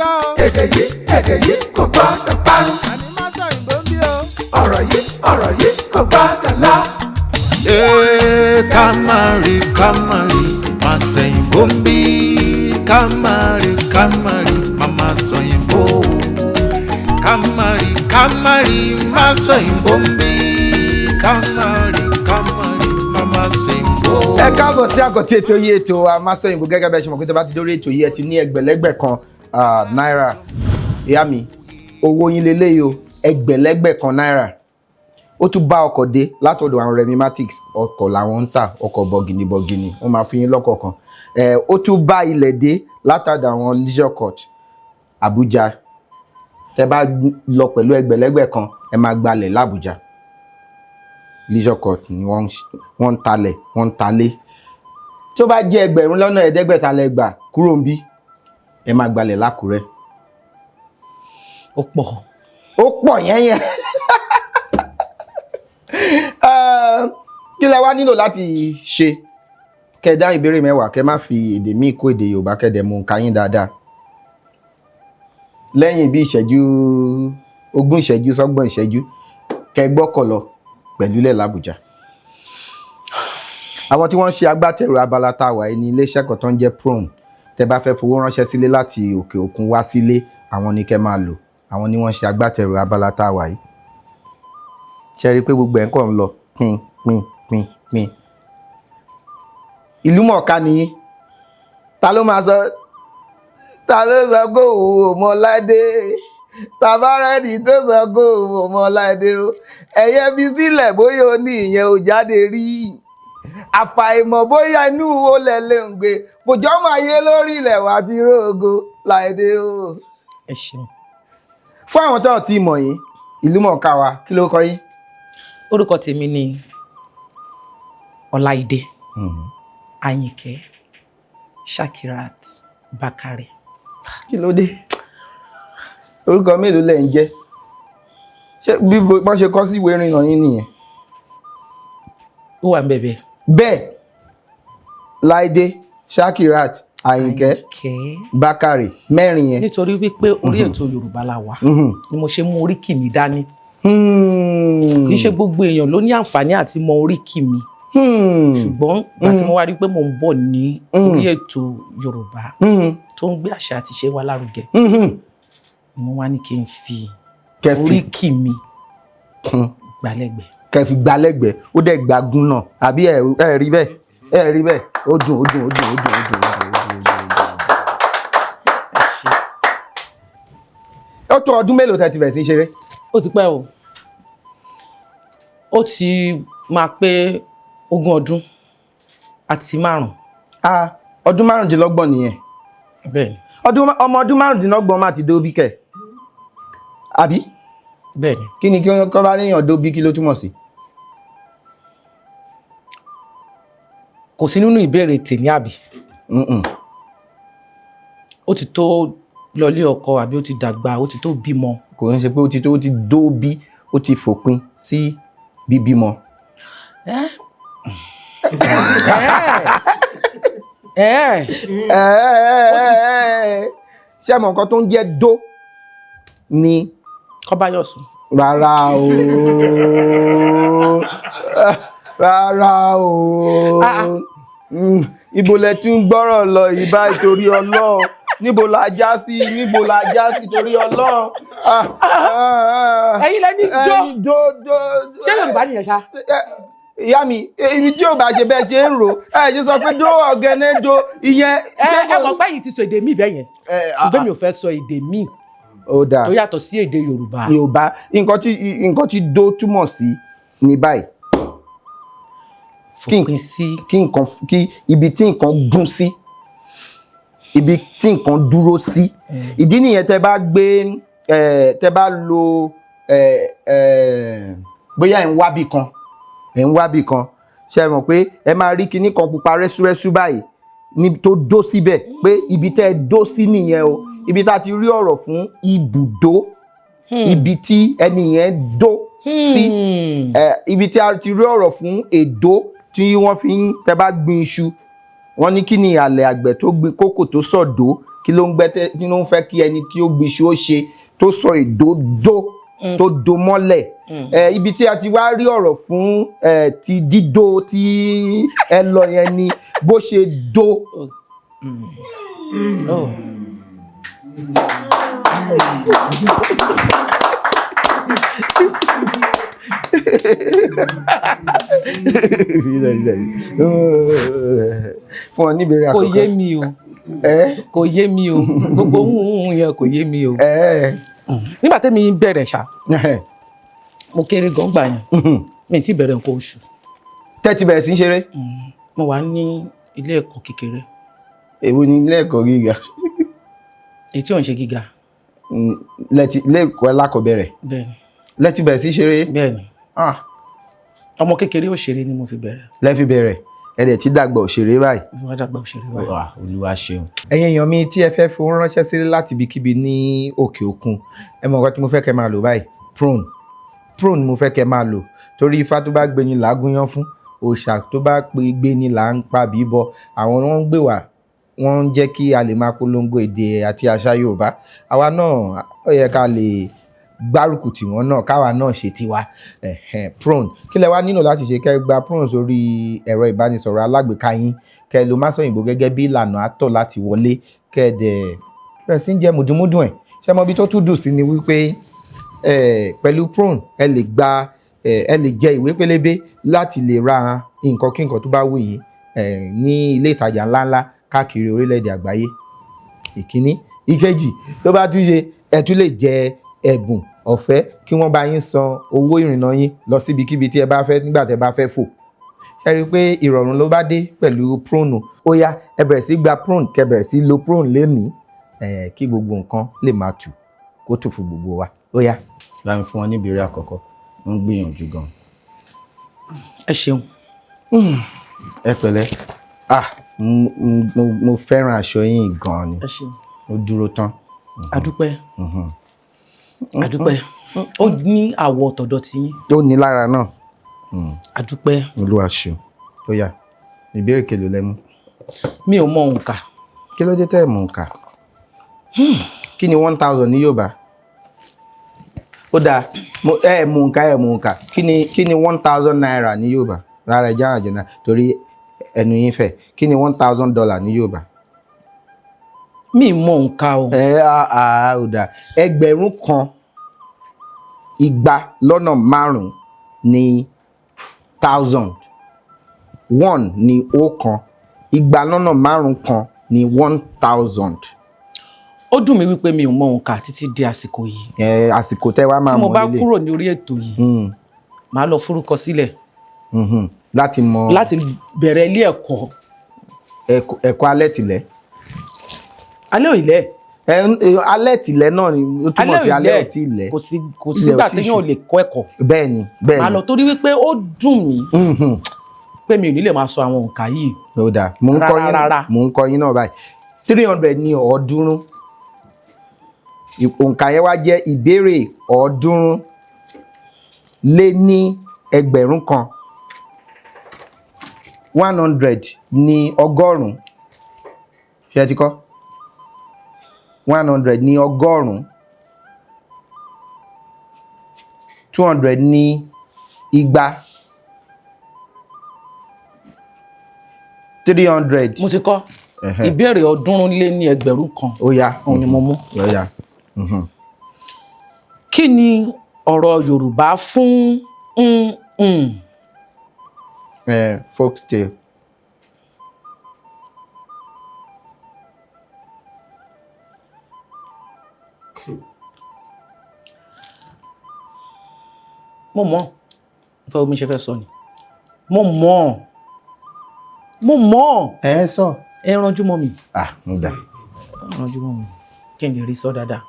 Gbọ́ o. Èdè yìí, èdè yìí kò gbọ́dọ̀ parun. Àní má sọ òyìnbó ń bí o. Ọ̀rọ̀ yìí, ọ̀rọ̀ yìí kò gbọ́dọ̀ lọ. Ee, ká má rí, ká má rí, má sẹ̀yìnbó ń bí. Ká má rí, ká má rí, má má sọ̀yìnbó. Ká má rí, ká má rí, má sọ̀yìnbó ń bí. Ká má rí, ká má rí, má má sẹ̀yìnbó. Ẹ káàbọ̀ sí àkọ́tí ètò yìí, ètò wa Masòyìnbó. Gẹ́gẹ́ bẹ́ẹ̀ ṣe mọ̀ pé tó bá ti dórí ètò yìí, ẹ ti ní ẹgbẹ̀lẹ́gbẹ̀ kan náírà. Ìyá mi, owó yín leléyìí o, ẹgbẹ̀lẹ́gbẹ̀ kan náírà. Ó tún bá ọkọ̀ dé látọ̀dọ̀ àwọn Remi Matics. Ọkọ̀ làwọn ń tà, ọkọ̀ bọ̀gìnì bọ̀gìnì. Wọ́n máa fi yín lọ́kọ̀ kan. Ó tún bá ilẹ̀ dé látọ̀dọ̀ àwọn Leisure Court, Abuja. Tẹ bá lọ pẹ̀lú ẹgbẹ̀lẹ́gbẹ̀ kan, ẹ máa gbalẹ̀ l'Abuja. Leisure Court ni wọ́n ń talẹ̀, wọ́n ń talé. Tó bá jẹ́ 7,500 lẹ gbà kúrò ń bí, ẹ máa gbalẹ̀ l'Ákúrẹ́. Ó pọ̀. Ó pọ̀ yẹn yẹn. Kí lẹ wá nílò láti ṣe? Kẹ́ dá ìbéèrè 10, kẹ́ má fi èdè míì kó èdè Yorùbá, kẹ́ dẹ̀ mú nǹka yín dáadáa. Lẹ́yìn bí ìṣẹ́jú 20 ìṣẹ́jú sọ́gbọ̀n ìṣẹ́jú, kẹ́ gbọ́kọ̀ lọ pẹ̀lú ilẹ̀ l'Àbújá. Àwọn tí wọ́n ń ṣe agbátẹrù abala tá a wà yìí ní iléeṣẹ́ kan tó ń jẹ́ Prone. Tẹ́ bá fẹ́ fowó ránṣẹ́ sílé láti òkè òkun wá sílé, àwọn ni kẹ́ máa lò. Àwọn ni wọ́n ń ṣe agbátẹrù abala tá a wà yìí. Ṣe rí i pé gbogbo ẹ̀ ń kàn ń lọ pín pín pín pín? Ìlú mọ̀ọ́ká ni yín. Ta ló máa sọ, ta ló sọ pé òun ò mọ Láìdé? Tàbárẹ́nì tó sọ pé òun ò mọ Láìdé o, ẹ̀yẹ fi sílẹ̀, bóyá o ní ìyẹn ò jáde rí. Àfàìmọ̀ bóyá inú wo lẹ̀ lè ń gbé bòjọ́ máa yé lórí ilẹ̀ wa ti rógo Láìdé o. Ẹ ṣeun. Fún àwọn tó ti mọ̀ yín, ìlú mọ̀ọ́ká wa, kí ló kọ yín? Orúkọ tèmi ni Ọláìdé Àyìnkẹ́ Shakirat Bakare. Kí ló dé? Orúkọ mélòó lẹ̀ ń jẹ́? Ṣé bí wọ́n ṣe kọ sí ìwé ìrìnnà yín nìyẹn? Ó wà ń bẹ̀bẹ̀. Bẹ́ẹ̀, Láìdé Shakirat Àyìnkẹ́ Àyìnkẹ́ Bákàrè, mẹ́rin yẹn. Nítorí wípé orí ètò Yorùbá la wà ni mo ṣe mú oríkì mi dání. Kì í ṣe gbogbo èèyàn ló ní àǹfààní àti mọ oríkì mi, ṣùgbọ́n ìgbà tí mo wá rí pé mò ń bọ̀ ní orí ètò Yorùbá tó ń gbé àṣà àti ìṣe wa lárugẹ ni mo wá ní kí n fi kẹfì oríkì mi kún gbálẹ́gbẹ̀ẹ́. Kẹfì gbalẹ́gbẹ̀ẹ́, ó dẹ̀ gbagun náà, àbí? Ẹ ẹ rí bẹ́ẹ̀, ẹ rí bẹ́ẹ̀. Ó dùn, ó dùn, ó dùn, ó dùn, ó dùn, ó dùn, ó dùn, ó dùn, ó dùn. Ẹ ṣé. Ó tó ọdún mélòó tẹ́ ti bẹ̀rẹ̀ sí í ṣeré? Ó ti pẹ́ o, ó ti máa pé 25 ọdún. Ah, ọdún 25 nìyẹn. Bẹ́ẹ̀ni. Ọdún ọmọ ọdún 25 máa ti dóbí kẹ̀, àbí? Bẹ́ẹ̀ni. Kí ni kí wọ́n kọ́ bá léèyàn dóbí, kí ló túmọ̀ sí? Kò sí nínú ìbéèrè tèmi, àbí? Mm-mm. Ó ti tó lọlé ọkọ, àbí ó ti dàgbà, ó ti tó bímọ. Kò ń ṣe pé ó ti tó, ó ti dóbí, ó ti fòpin sí bíbímọ. Ẹ́ ẹ́. Ṣé mọ̀ nǹkan tó ń jẹ́ dó ni? Kọ́báyọ̀sùn. Rárá o, rárá o. Ah, ah. Ibo lẹ tún gbọ́rọ̀ lọ ìbá? Ìtorí Ọlọ́run, níbo la já sí? Níbo la já sí, torí Ọlọ́run? Ah, ah, ah. Ẹ̀yin lẹ ní jó. Ẹ̀yin jó jó. Ṣé Yorùbá nìyẹn ṣá? Ìyá mi, ibi tí ò bá ṣe bẹ́ẹ̀ ṣe ń rò, ẹ ṣe sọ pé dó ọ̀gẹ́nẹ́ jó ìyẹn. Ẹ ẹ mọ̀ pé yìí ti sọ èdè míì bẹ́ẹ̀ yẹn, ṣùgbọ́n mi ò fẹ́ sọ èdè míì Ó dáa. tó yàtọ̀ sí èdè Yorùbá. Yorùbá, nǹkan tí dó túmọ̀ sí ní báyìí. Fòpin sí. Kí nǹkan, kí ibi tí nǹkan gún sí, ibi tí nǹkan dúró sí. Ìdí nìyẹn tẹ́ bá gbé ẹ, tẹ́ bá lo ẹ ẹ, bóyá ẹ̀ ń wábì kan, ẹ̀ ń wábì kan, ṣe mọ̀ pé ẹ máa rí kinní kan pupa rẹ́súrẹ́sú báyìí ní tó dó síbẹ̀, pé ibi tẹ́ ẹ dó sí nìyẹn o. Ibi tá a ti rí ọ̀rọ̀ fún ibùdó, ibi tí ẹni yẹn dó sí. Ibi tí a ti rí ọ̀rọ̀ fún èdó tí wọ́n fi ń tẹ́ bá gbin iṣu, wọ́n ní kí ni ìhàlẹ̀ àgbẹ̀ tó gbin kókò tó sọ̀dó. Kí ló ń gbẹ́ kí ló ń fẹ́ kí ẹni kí ó gbìṣú ó ṣe tó sọ ìdódó tó do mọ́lẹ̀? Ibi tí a ti wá rí ọ̀rọ̀ fún ti dídó tí ẹ lọ yẹn ni bó ṣe do. Oh. Fún ọ níbèrè Kò àkọ́kọ́. yé mi o. Kò yé mi o, gbogbo hùhùn yẹn kò yé mi o. Nígbà tẹ́mi bẹ̀rẹ̀ ṣá, mo kéré gan gbà yẹn, mi ì tí bẹ̀rẹ̀ nǹkan oṣù. Tẹ́tí bẹ̀rẹ̀ sí í ṣeré. Mo wà ní ilé ẹ̀kọ́ kékeré. Èwo ni ilé ẹ̀kọ́ gíga? Èyí tí ò ń ṣe gíga. Lẹ́tí ilé ẹ̀kọ́ alákọ̀ọ́bẹ̀rẹ̀? Bẹ́ẹ̀ni. Lẹ́tí bẹ̀rẹ̀ sí í ṣeré. Bẹ́ẹ̀ni. Ah. Ọmọ kékeré òṣèré ni mo fi bẹ̀rẹ̀. Lẹ́fi bẹ̀rẹ̀, ẹ dẹ̀ ti dàgbà òṣèré báyìí. Mo wá dàgbà òṣèré báyìí. Wà, Olúwa ṣeun. Ẹ̀yin èèyàn mi tí ẹ fẹ́ fowó ránṣẹ́ sí láti ibikíbi ní òkè òkun, ẹ mọ nǹkan tí mo fẹ́ kẹ́ máa lò báyìí. Prone, prone mo fẹ́ kẹ́ máa lò, torí ifá tó bá gbé ni là á gúnyán fún, òòṣà tó bá gbé ni là ń pa bíbọ. Àwọn wọn ń gbé wá, wọ́n ń jẹ́ kí a lè máa polongo èdè àti àṣà Yorùbá. Àwa náà ó yẹ ká lè gbárùkù tì wọ́n náà, káwa náà ṣe tiwa. Ẹ̀hẹ̀n, prone. Kí lẹ wá nílò láti ṣe? Kẹ́ gba prone sórí ẹ̀rọ ìbánisọ̀rọ̀ alágbèéká yín, kẹ́ lo Másọ̀yìnbó gẹ́gẹ́ bí ìlànà àtọ̀ láti wọlé, kẹ́ dẹ̀ bẹ̀rẹ̀ sí ń jẹ mùdùnmúdùn ẹ̀. Ṣé mọ ibi tó tún dùn sí ni wípé pẹ̀lú prone ẹ lè gba ẹ lè jẹ ìwé pélébé láti lè ra nǹkan kí nǹkan tó bá wù yín ní ilé ìtajà ńláńlá káàkiri orílẹ̀-èdè àgbáyé. Ìkíní. Ìkejì, tó bá tún ṣe, ẹ tún lè jẹ ẹ̀bùn ọ̀fẹ́ kí wọ́n bá yín san owó ìrìnnà yín lọ síbikíbi tí ẹ bá fẹ́ nígbà tí ẹ bá fẹ́ fò. Ẹ rí i pé ìrọ̀rùn ló bá dé pẹ̀lú prone. Ó yá, ẹ bẹ̀rẹ̀ sí gba prone, kẹ́ bẹ̀rẹ̀ sí lo prone lénìí, kí gbogbo nǹkan lè máa tù kó tù fún gbogbo wa. Ó yá, bá mi fún wọn ní ìbéèrè àkọ́kọ́. Wọ́n ń gbìyànjú gan. Ẹ ṣeun. Ẹ pẹ̀lẹ́. Ah, mo fẹ́ràn aṣọ yín gan ni. Ẹ ṣeun. Ó dúró tán. Adúpẹ́, adúpẹ́. Ó ní àwọ̀ tọ̀dọ̀ tí yín. Ó ní lára náà. Adúpẹ́. Olúwa ṣeun. Ó yá, ìbéèrè kelo lẹ mú? Mi ò mọ òǹkà. Kí ló dé tẹ́ ẹ̀ mọ̀ òǹkà? Kí ni 1,000 ní Yorùbá? Ó dáa, ẹ mọ̀ òǹkà, ẹ mọ̀ òǹkà. Kí ni ₦1,000 ní Yorùbá? Rárá, ẹ já àjọ náà torí ẹnu yín fẹ̀. Kí ni $1,000 ní Yorùbá? Mi ì mọ òǹkà o. Ẹ á, ó dáa. 1250 ní thousand. One ní ọ̀kan. 500 kan ní 1,000. Ó dùn mí wípé mi ò mọ òǹkà títí di àsìkò yìí. Ẹ àsìkò tẹ́ wá máa Tí mo mọ̀ bá nílé. kúrò ní orí ètò yìí, màá lọ forúkọ sílẹ̀ Láti mọ láti bẹ̀rẹ̀ ilé ẹ̀kọ́. Ẹ̀kọ́ alẹ́ tìlẹ̀. Alẹ́ òìlẹ̀. Alẹ́ tìlẹ̀ náà ni ó túmọ̀ sí alẹ́ ò tí ì lẹ̀. Kò sí, kò Ilẹ̀ ò sígbà tí ì téèyàn ò ṣú. lè kọ́ ẹ̀kọ́. Bẹ́ẹ̀ni, bẹ́ẹ̀ni. Màá lọ torí wípé ó dùn mí pé mi ò ní lè máa sọ àwọn òǹkà yìí. Ó dáa, mò ń kọ́ yín. Rárá, rárá. Mò ń kọ́ yín náà báyìí. 300 ní 300. Òǹkà yẹn wá jẹ́ ìbéèrè 11,300. 100 ní 100. Ṣé ẹ ti kọ́? 100 ní 100. 200 ní 200. 300. Mo ti kọ́. Ìbéèrè 11,300. Ó yá. Òun ni mo mú. Ó yá. Kí ni ọ̀rọ̀ Yorùbá fún ń ń? Folktale. Mo mọ̀. Fẹ́ omi ṣe fẹ́ sọ ni. Mo mọ̀. Mo mọ̀. Ẹ sọ. Ẹ ranjú mọ́ mi. Ah, mo dà. Ẹ ranjú mọ́ mi. Kí n lè rí sọ dáadáa.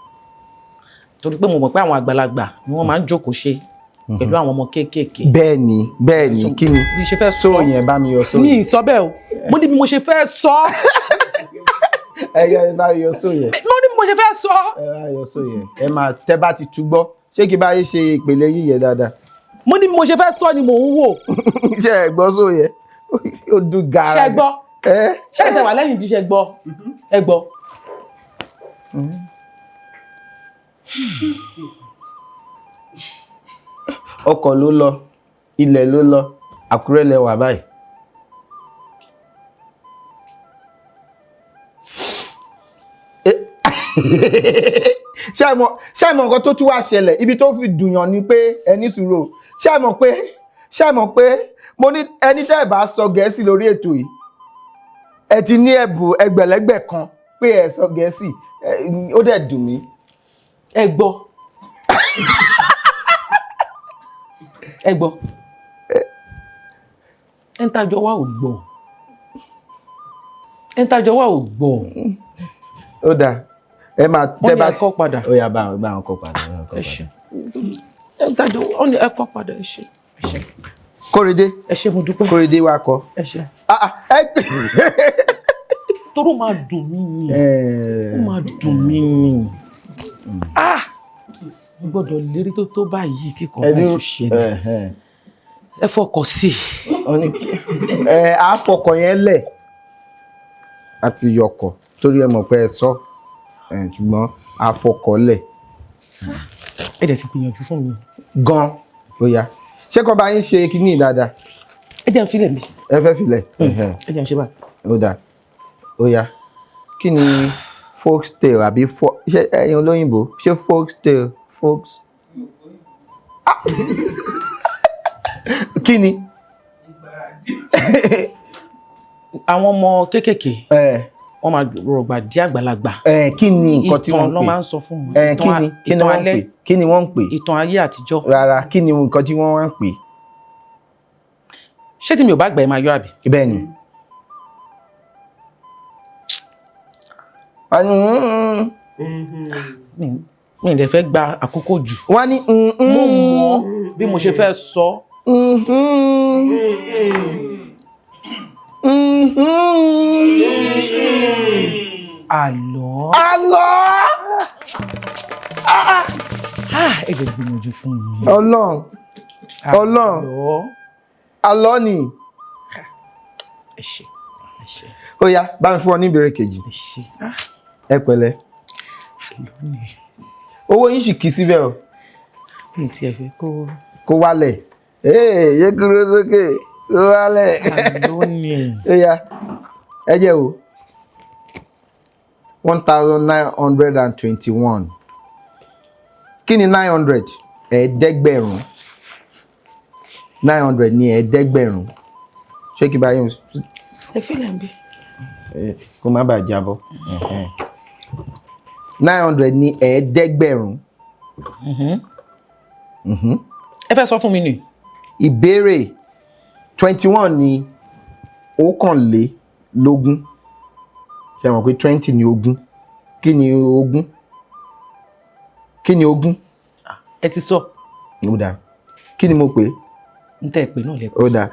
Torí pé mo mọ̀ pé àwọn àgbàlagbà ni wọ́n máa ń jókòó ṣe pẹ̀lú àwọn ọmọ kéékèèké. Bẹ́ẹ̀ni, bẹ́ẹ̀ni, kí ni? Bí ṣe fẹ́ sọ. Sọ yẹn, bá mi yọ sọ Mi yẹn. ì sọ bẹ́ẹ̀ o. Mo ní bí mo ṣe fẹ́ sọ. Ẹ yọ, ẹ bá yọ sọ yẹn. Mo ní bí mo ṣe fẹ́ sọ. Ẹ bá yọ sọ yẹn. Ẹ máa tẹ́ bá ti tú gbọ́. Ṣé kí bá yé ṣe ìpele yín yẹn dáadáa? Mo ní bí mo ṣe fẹ́ sọ ni mò ń wò. Ṣé ẹ gbọ́ sọ yẹn? Ó dùn gàrà. Ṣé ẹ gbọ́? Ẹ Ṣé ẹ tẹ wà lẹ́yìn bí ṣe gbọ́? Ẹ gbọ́. Ọkọ̀ ló lọ, ilẹ̀ ló lọ, Àkúrẹ́ lẹ wà báyìí. Ṣé ẹ mọ̀, ṣé ẹ mọ̀ nǹkan tó tún wá ṣẹlẹ̀? Ibi tó fi dùnyàn ni pé ẹni sùúrù o. Ṣé ẹ mọ̀ pé, ṣé ẹ mọ̀ pé mo ní ẹni tẹ́ ẹ bá sọ Gẹ̀ẹ́sì lórí ètò yìí, ẹ ti ní ẹ̀bùn ẹgbẹ̀lẹ́gbẹ̀ kan pé ẹ sọ Gẹ̀ẹ́sì, ó dẹ̀ dùn mí. Ẹ gbọ́, ẹ gbọ́, ẹ ń tajọ wá ò gbọ́, ẹ ń tajọ wá ò gbọ́. Ó dáa, ẹ máa Wọ́n tẹ́ ní bá ẹ kọ́ padà. Ó yá, bá wọn kọ́ padà, bá wọn kọ́ Ẹ padà. ṣe, ẹ ń tajọ, wọ́n ní ẹ kọ́ padà. Ẹ ṣe, ẹ ṣe. Kóredé. Ẹ ṣe, mo dúpẹ́. Kóredé wa kọ. Ẹ ṣe. Ah, ah, ẹ Toró máa dùn mí ni, ó máa dùn mí ni. Ah, mo gbọ́dọ̀ lérí tó tó báyìí kíkọ́ ẹni báyìí tó ṣẹlẹ̀. Ẹ fọkàn sí i. Ẹ á fọkàn yẹn lẹ̀ àti yọkọ̀ torí ẹ mọ̀ pé ẹ sọ ẹ, ṣùgbọ́n á fọkọ̀ lẹ̀. Ẹ dẹ̀ ti gbìyànjú fún mi. Gan. Ó yá, ṣé kàn bá yín ṣe kinní dáadáa? Ẹ jẹ́ n filẹ̀ mi. Ẹ fẹ́ filẹ̀? Ẹ jẹ́ n ṣe báyìí. Ó dáa, ó yá. Kí ni folktale àbí ṣé ẹ̀yin olóyìnbó, ṣé folktale, folks? Ah! Kí ni? Àwọn ọmọ kéékèèké, ẹ wọ́n máa rọ̀gbà dí àgbàlagbà. Ẹ kí ni nǹkan tí Ìtàn wọ́n ń ló pè? máa ń sọ fún wọn. Ẹ kí ni, kí ni Ìtàn wọ́n ń alẹ́. pè? Kí ni wọ́n ń pè? Ìtàn ayé àtijọ́. Rárá, kí ni nǹkan tí wọ́n wá ń pè? Ṣé tí mi ò bá gbà, ẹ máa yọ àbí? Bẹ́ẹ̀ ni. Wọ́n ní Mi ì dẹ̀ fẹ́ gba àkókò jù. Wọ́n ní Mo mọ̀ bí mo ṣe fẹ́ sọ. Àlọ́. Àlọ́. Ah, ẹ lè gbìyànjú fún mi. Ọlọ́run, Ọlọ́run. Àlọ́. Àlọ́ ni. Ẹ ṣé, ẹ ṣé. Ó yá, bá mi fún ọ ní ìbéèrè kejì. Ẹ ṣé. Ah, Ẹ pẹ̀lẹ́. Àlọ́ ni. Owó yín sì kì í síbẹ̀ o. Mi ì tiẹ̀ fẹ́ kó. Kó wálẹ̀. Ee, yé kúrò sókè, kó wálẹ̀. Àlọ́ ni. Ó yá, ẹ jẹ́ o. 1921. Kí ni 900? Ẹ̀ẹ́dẹ́gbẹ̀rún. 900 ní ẹ̀ẹ́dẹ́gbẹ̀rún. Ṣé kí báyìí? Ẹ fílẹ̀ ń bí. Kó má bàa jábọ́. 900 ní ẹ̀ẹ́dẹ́gbẹ̀rún. Ẹ fẹ́ sọ fún mi nì. Ìbéèrè 21 ní ọ̀kànlélógún. Ṣé ẹ mọ̀ pé 20 ní ogún? Kí ni ogún? Kí ni ogún? Ẹ ti sọ. Ó dáa, kí ni mo pè é? N tẹ́ ẹ pè náà lẹ́kọ̀ọ́. Ó dáa.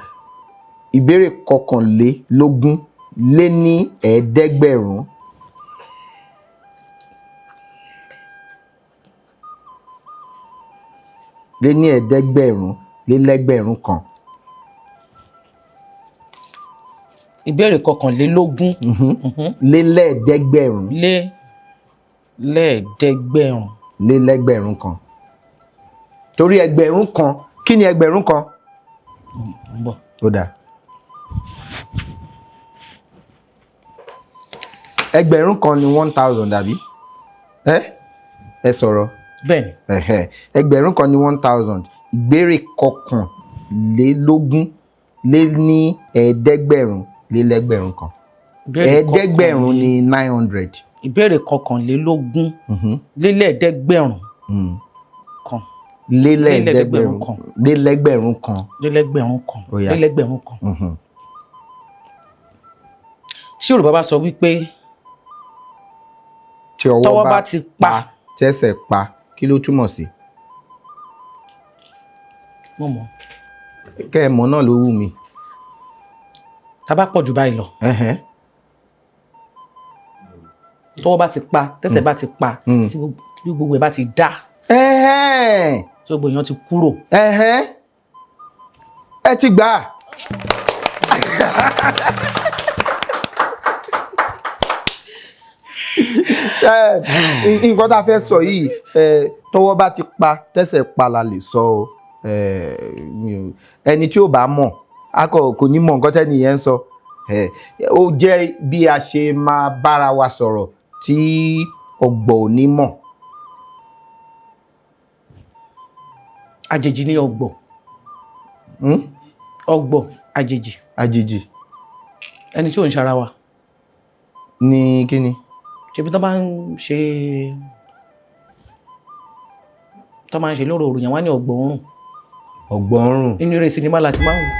Ìbéèrè 21 lé ní ẹ̀ẹ́dẹ́gbẹ̀rún. Lé ní ẹ̀ẹ́dẹ́gbẹ̀rún lé lẹ́gbẹ̀rún kan. Ìbéèrè 21. Lé lẹ́ẹ̀ẹ́dẹ́gbẹ̀rún. Lé lẹ́ẹ̀ẹ́dẹ́gbẹ̀rún. Lé lẹ́gbẹ̀rún kan, torí ẹgbẹ̀rún kan, kí ni ẹgbẹ̀rún kan? Ń bọ̀. Ó dáa, ẹgbẹ̀rún kan ni 1000, àbí? Ẹ ẹ sọ̀rọ̀. Bẹ́ẹ̀ni. Ẹ̀hẹ̀. Ẹgbẹ̀rún kan ní 1000. Ìbéèrè 21 lé ní ẹ̀ẹ́dẹ́gbẹ̀rún lé lẹ́gbẹ̀rún kan. Ìbéèrè Ẹ̀ẹ́dẹ́gbẹ̀rún ní 900. Ìbéèrè 21 lé lẹ́ẹ̀ẹ́dẹ́gbẹ̀rún kan. Lé lẹ́ẹ̀ẹ́dẹ́gbẹ̀rún kan. Lé lẹ́gbẹ̀rún kan. Lé lẹ́gbẹ̀rún kan. Ó yá. Lé lẹ́gbẹ̀rún kan. Tí Yorùbá bá sọ wípé Tí ọwọ́ tọwọ́ bá ti pa, tẹ́sẹ̀ pa, kí ló túmọ̀ sí? Mo mọ̀. Kẹ́ ẹ mọ̀ náà ló wù mí. Tá a bá pọ̀ jù báyìí lọ, tọwọ́ bá ti pa, tẹ́sẹ̀ bá ti pa, tí gbogbo ẹ̀ bá ti dá, tí gbogbo èèyàn ti kúrò. Ẹ̀hẹ́n. Ẹ ti gbà á. Nǹkan tá a fẹ́ sọ yìí, tọwọ́ bá ti pa tẹ́sẹ̀ pa la lè sọ o. Ẹni tí ò bá mọ̀ a kò ní mọ̀ nǹkan tẹ́ni yẹn ń sọ. Ó jẹ́ bí a ṣe máa bára wa sọ̀rọ̀ tí ọ̀gbọ̀ ò ní mọ̀. Àjèjì ni ọ̀gbọ̀. Ọ̀gbọ̀ àjèjì. Àjèjì. Ẹni tí ò ń ṣara wa. Ní kíni? Ṣebí tó máa ń ṣe lóru òrùn yẹn wá ní ọ̀gbọ̀ òrùn. Ọ̀gbọ̀ òrùn. Nínú eré sinimá láti máa ń wò.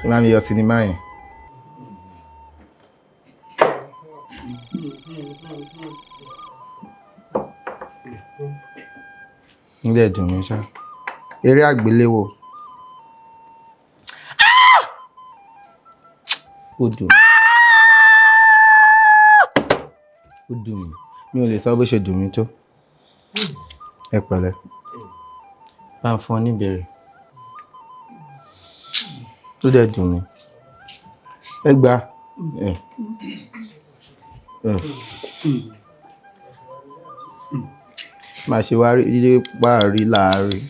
Máa ń yọ sinimá yẹn. Nílẹ̀ dùn mí ṣá. Eré àgbéléwò. Ó dùn mí. Ó dùn mí. Mi ò lè sọ bó ṣe dùn mí tó. Ẹ pẹ̀lẹ́. Bá ń fún ọ ní ìbéèrè. Ó dẹ̀ dùn mí. Ẹ gbà. Máa ṣe wá rí ilé páàrí láàárín.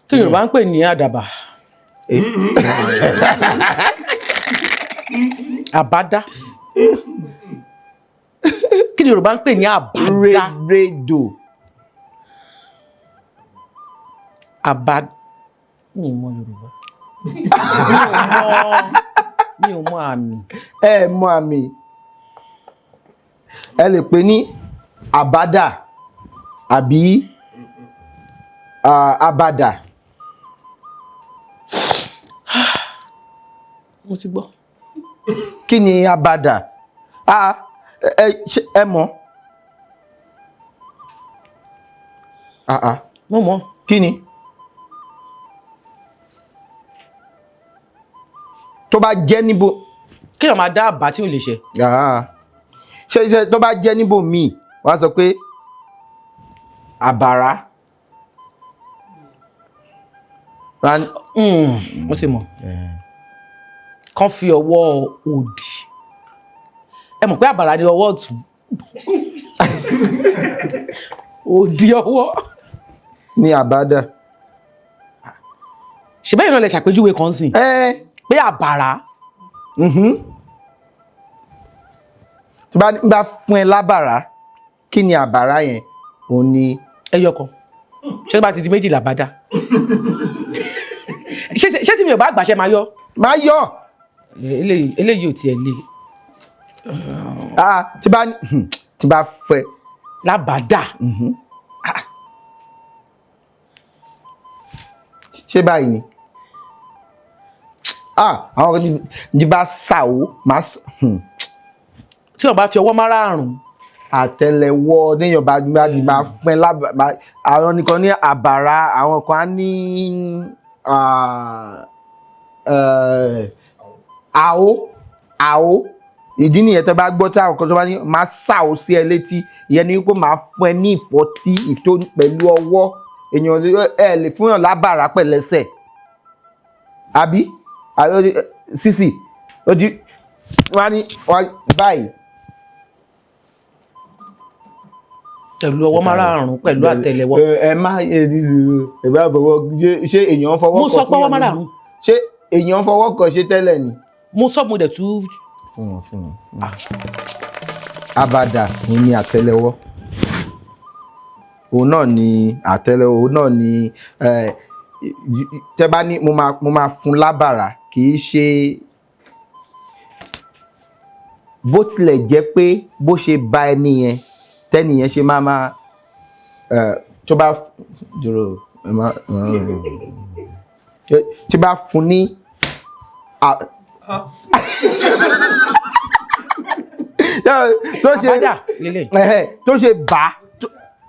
Kí Yorùbá ń pè ní àdàbà? Àbádá. Kí ni Yorùbá ń pè ní àbádá? Rédò. Àbá. Mi ò mọ Yorùbá. Mi ò mọ àmì. Ẹ mọ àmì. Ẹ lè pè ní àbádà àbí àbàdà. Mo ti gbọ́. Kí ni àbàdà? Ẹ mọ̀. Mo mọ̀. Kí ni? Tó bá jẹ́ níbo. Kí èèyàn máa dá àbá tí ò lè ṣe. Ṣe tó bá jẹ́ níbo míì, wọ́n á sọ pé àbàrá. Mo ti mọ̀. Kàn fi ọwọ́ òdì. Ẹ mọ̀ pé àbàrá ni ọwọ́ ọ̀tún. Òdì ọwọ́. Ní àbádà. Ṣé bẹ́ẹ̀ náà lè ṣàpèjúwe kan sìn? Pé àbàrá. Tó bá fún ẹ lábàrá, kí ni àbàrá yẹn? Òun ni. Ẹyọ kan. Ṣé tó bá ti di méjì làbádà? Ṣé tí mi ò bá gbàṣẹ máa yọ? Máa yọ. Eléyìí ò tiẹ̀ le. Tí bá fẹ́. Lábàdà. Ṣé báyìí ni? Àwọn kan tí bá ṣàwó máa. Tí wọ́n bá fi ọwọ́ márààrún. Àtẹ́lẹwọ́ níyàn bá máa fún ẹ lábàá. Àwọn nìkan ní àbàrá, àwọn kan á ní àó. Ìdí nìyẹn tó bá gbọ́ tí àwọn kan tó bá ní máa ṣàwó sí ẹ létí. Ìyẹn ni wípé máa fún ẹ ní ìfọ́tí ìtó pẹ̀lú ọwọ́. Èèyàn ẹ lè fún yàn lábàrá pẹ̀lẹ́sẹ̀. Àbí? Sísì, ojú wọ́n ní báyìí. Pẹ̀lú ọwọ́ márààrún pẹ̀lú àtẹ́lẹwọ́. Ẹ má ẹ bá fọwọ́ ṣé èèyàn fọwọ́ kọ fún yàn. Mo sọ pé ọwọ́ márààrún. Ṣé èèyàn fọwọ́ kọ ṣe tẹ́lẹ̀ ni? Mo sọ mo dẹ̀ tú. Fún wọn fún wọn. Àbàdà òun ni àtẹ́lẹwọ́. Òun náà ni àtẹ́lẹwọ́, òun náà ni tẹ́ bá ní mo máa fún lábàrá, kì í ṣe bó tilẹ̀ jẹ́ pé bó ṣe bá ẹni yẹn tẹ́ni yẹn ṣe máa máa tó bá dúró tí bá fún ní tó ṣe bá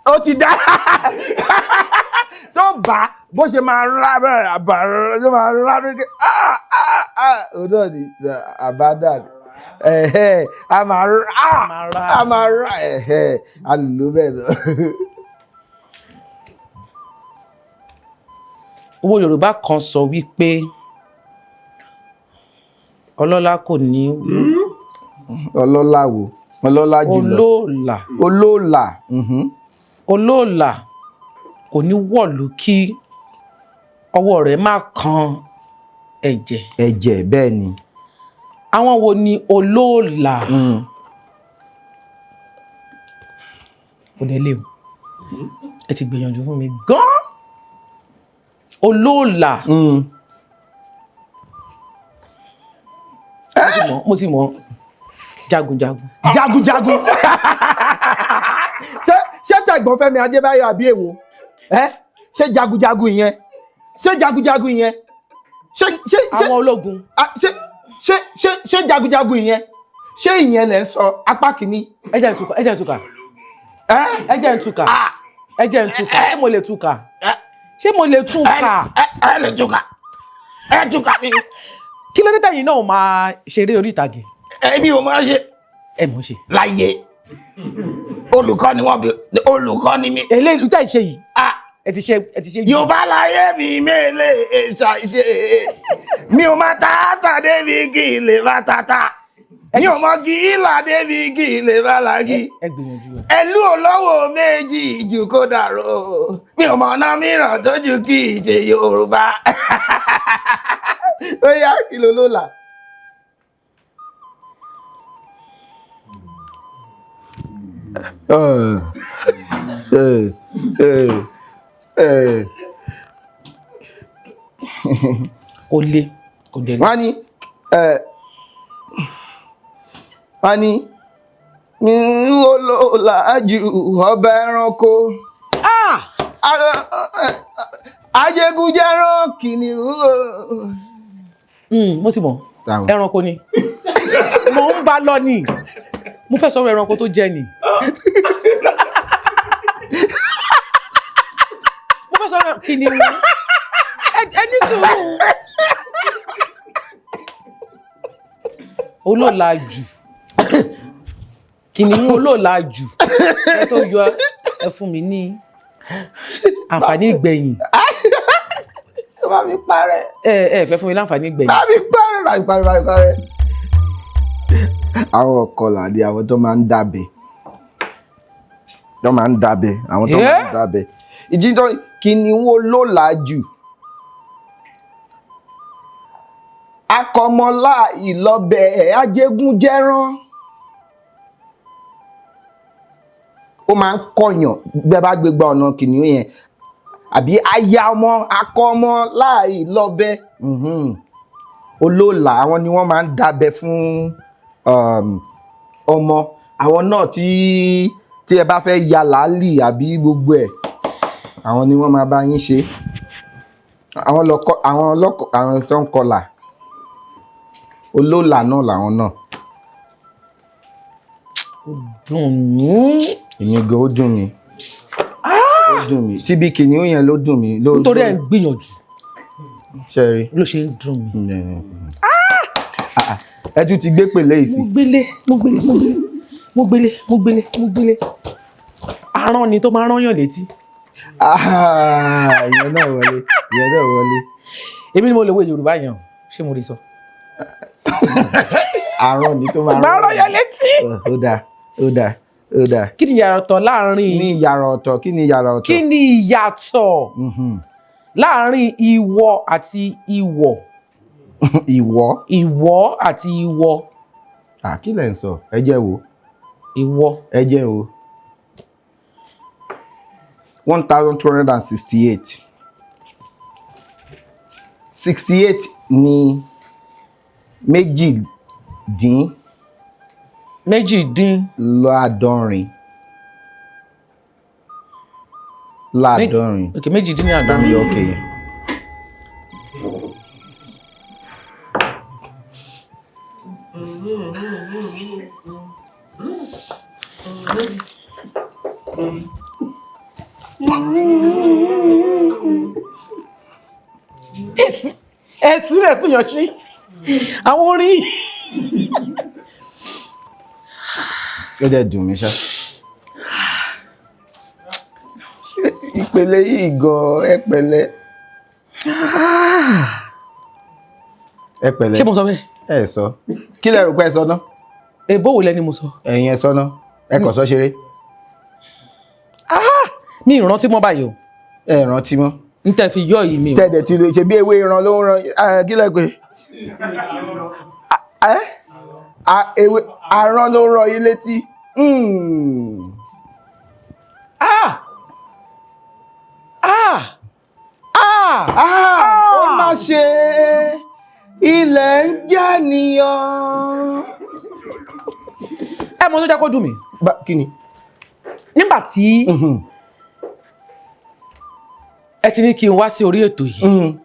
ó ti dá tó bá bó ṣe máa rá bẹ́ẹ̀ àbàrá ló máa rá lókè òun náà ni àbádà a máa rá a máa rá a lò bẹ́ẹ̀ lọ. Owó Yorùbá kan sọ wípé ọlọ́lá kò ní. Ọlọ́lá wo? Ọlọ́lá jùlọ. Olóòlà. Olóòlà. Olóòlà kò ní wọ̀lú kí ọwọ́ rẹ̀ má kan ẹ̀jẹ̀. Ẹ̀jẹ̀, bẹ́ẹ̀ ni. Àwọn wo ni olóòlà? Kò dé lé o, ẹ ti gbìyànjú fún mi gan-an. Olóòlà. Mo ti mọ̀, jagunjagun. Jagunjagun. Ṣé tẹ̀gbọ́n Fẹ́mi Adébáyọ̀ àbí èwo? Ẹ ṣé jagunjagun ìyẹn? Ṣé jagunjagun ìyẹn? Ṣé ṣé ṣé Àwọn ológun. Ah, ṣé jagunjagun ìyẹn? Ṣé ìyẹn lẹ ń sọ apá kìíní? Ẹ jẹ́ n túkà, ẹ jẹ́ n túkà. Ẹ Ẹ jẹ́ n túkà, ẹ jẹ́ n túkà. Ṣé mo lè túkà? Ṣé mo lè túkà? Ẹ lè túkà, ẹ túkà mi. Kí ló dé tẹ̀yin náà máa ṣeré orí ìtàgé? Èmi ò máa ṣe. Ẹ mọ̀ ṣe. Láyé, olùkọ́ ni wọ́n bí, olùkọ́ ni mí. Eléyìí tẹ̀ ṣe yìí. Ah. Ẹ ti ṣe, ẹ ti ṣe. Yorùbá láyé mi mélé ṣàṣe mi ò máa tààtà débi kí n lè má tààtà, mi ò mọ kí ìlà débi kí n lè má làgì. Ẹ gbìyànjú ẹ. Ẹlú olówó méjì jù kó dàrú, mi ò mọ ọ̀nà mìíràn tó ju kí n ṣe Yorùbá. Ó yá, kí ló ló là? Kò le, kò dé le. Wọ́n ní wọ́n ní mi ò lò lájú ọba ẹranko. Ah! Ajégúnjẹran kìnìún. Mo ti mọ̀. Táwọn. Ẹranko ni mo ń bá lọ ni, mo fẹ́ sọ̀rọ̀ ẹranko tó jẹ ni. Mo fẹ́ sọ̀rọ̀ kìnìún. Ẹ ní sùúrù. Olóòlàjù, kìnìún olóòlàjù. Ẹ tó yọ, ẹ fún mi ní àǹfààní ìgbẹ̀yìn. Bá mi parẹ́. Ẹ fẹ́ fún mi láǹfààní ìgbẹ̀yìn. Bá mi parẹ́, bá mi parẹ́, bá mi parẹ́. Àwọn ọ̀kọlà ni àwọn tó máa ń dábẹ́, tó máa ń dábẹ́, àwọn tó máa ń dábẹ́. Ìjíjọ́ kìnìún olóòlàjù, akọmọlá ìlọbẹ ajégúnjẹrán, ó máa ń kọyàn bẹ́ẹ̀ bá gbégbá ọ̀nà kìnìún yẹn àbí aya ọmọ akọmọ láì lọ́bẹ. Olóòlà, àwọn ni wọ́n máa ń dábẹ́ fún ọmọ àwọn náà tí ẹ bá fẹ́ ya làálì àbí gbogbo ẹ̀, àwọn ni wọ́n máa bá yín ṣe. Àwọn lọkọ, àwọn lọkọ, àwọn tó ń kọlà, olóòlà náà làwọn náà. Ó dùn mí. Èmi gan, ó dùn mí, ó dùn mí síbi kìnìún yẹn ló dùn mí ló. Nítorí ẹ̀ ń gbìyànjú Ṣe rí. ló ṣe ń dùn mí. Ẹ tún ti gbé pèlè yìí sí. Mo gbélé, mo gbélé, mo gbélé, mo gbélé, mo gbélé, mo gbélé. Aràn ni tó máa ń rányàn létí. Ah, ìyẹn náà wọlé, ìyẹn náà wọlé. Èmi ni mo lè wo Yorùbá yẹn o, ṣé mo lè sọ? Àrùn ni tó máa Máa ń rányàn létí. Ó dáa, ó dáa, ó dáa. Kí ni ìyàtọ̀ láàrin Ní ìyàrá ọ̀tọ̀, kí ni ìyàrá ọ̀tọ̀? Kí ni ìyàtọ̀ láàrin ìwọ àti ìwọ̀? Ìwọ. Ìwọ àti ìwọ. À, kí lẹ̀ ń sọ? Ẹ jẹ́ wo. Ìwọ. Ẹ jẹ́ wo. 1268. 68 ní méjì dín Méjì dín. Láàdọ́rin. Láàdọ́rin. Ok, méjì dín ní Bá mi àádọ́rin. yọ òkè yẹn. Ẹ sílẹ̀ gbìyànjú àwọn orin. Ó jẹ́ dùn mí ṣá. Ìpele yìí gan, ẹ pẹ̀lẹ́. Ẹ pẹ̀lẹ́. Ṣé mo sọ bẹ́ẹ̀? Ẹ sọ. Kí lẹ rò pé ẹ sọ náà? Èbó wo lẹni mo sọ? Ẹ̀yin ẹ sọ́nà, ẹ kàn sọ ṣeré. Mi ì rántí mọ́ báyìí o. Ẹ rántí mọ́. N tẹ́ fi yọ yìí mi o. Tẹ̀dẹ̀ tí lè ṣe bí ewé ìran ló ń ran ẹ, kí lẹ pé ẹ ewé aràn ló ń ran yín létí. Ah! Ah! Ah! Ah, ó má ṣe, ilẹ̀ ń jẹ́ nìyàn. Ẹ mọ tó jẹ́ kó dùn mí. Kí ni? Nígbà tí ẹ ti ní kí n wá sí orí ètò yìí,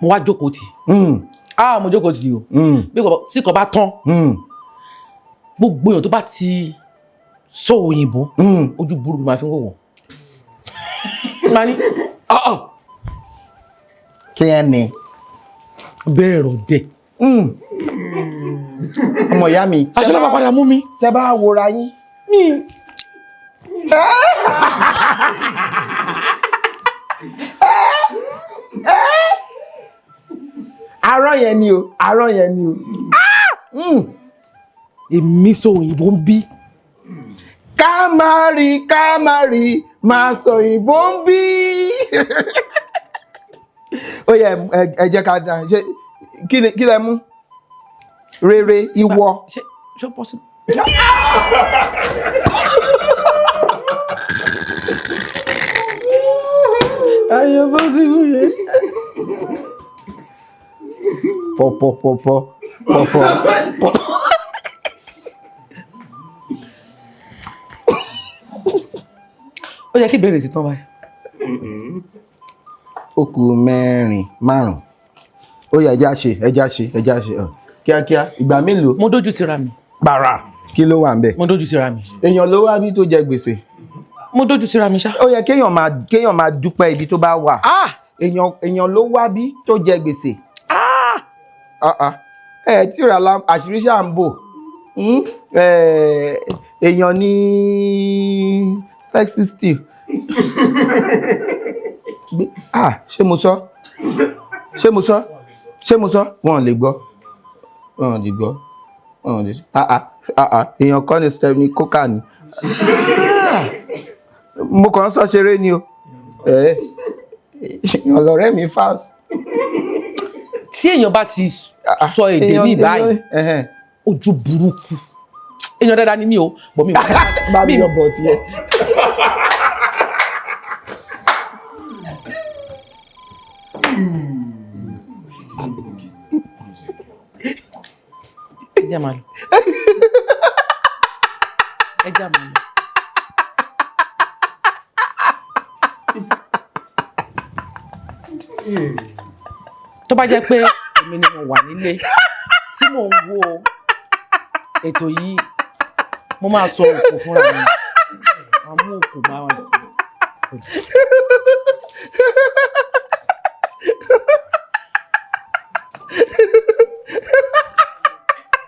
mo wá jókòó tì. Ah, mo jókòó tì o. Bí tí kò bá tán, gbogbo èèyàn tó bá ti sọ òyìnbó, ojú burúkú máa fi ń wò wọ́n. Màá ní, ọ̀ọ̀. Kí ẹ ní? Bẹ́ẹ̀ rọ̀ dẹ̀. Ọmọ ìyá mi. Aṣọ náà máa padà mú mi. Tẹ bá wora yín. Mi. Arán yẹn ni o, arán yẹn ni o. Èmi sọ òyìnbó ń bí. Ká má rí, ká má rí, máa sọ òyìnbó ń bí. Ó yẹ ẹ jẹ́ ká dá ṣe kí lẹ mú? Rere ìwọ. Ṣé ó possible? Ayọ̀ possible yẹn. Pọ̀pọ̀pọ̀pọ̀ pọ̀pọ̀ pọ̀. Ó yẹ kí ìbéèrè ti tán báyìí. Ó kù mẹ́rin márùn-ún. Ó yẹ ẹja ṣe, ẹja ṣe, ẹja ṣe. Kíákíá, ìgbà mélòó? Mo dójú tira mi. Gbàrà. Kí ló wà ń bẹ̀? Mo dójú tira mi. Èèyàn ló wá bí tó jẹ gbèsè. Mo dójú tira mi ṣá. Ó yẹ kéèyàn máa dúpẹ́ ibi tó bá wà. Ah! Èèyàn ló wá bí tó jẹ gbèsè. Ah! Ah ah. Ẹ tí ò rà la àṣírí ṣáà ń bò. Èèyàn ní sexy steel. Ah, ṣé mo sọ? Ṣé mo sọ? Ṣé mo sọ? Wọ́n ò lè gbọ́. Wọ́n ò lè gbọ́. Wọ́n ò lè. Ah ah ah ah, èèyàn kọ́ ni Stephanie Coker ni. Mo kàn ń sọ ṣeré ni o. Èèyàn lọ̀rẹ́ mi fast. Tí èèyàn bá ti sọ èdè mi báyìí, ojú burúkú. Èèyàn dáadáa ni mí o, bọ̀ mi. Bá mi yọ bọ̀ tiẹ̀. Ẹ jẹ́ máa lọ. Ẹ jẹ́ máa lọ. Tó bá jẹ́ pé èmi ni mo wà nílé tí mò ń wo ètò yìí, mo máa sọ òkò fúnra mi. Màá mú òkò máa wà.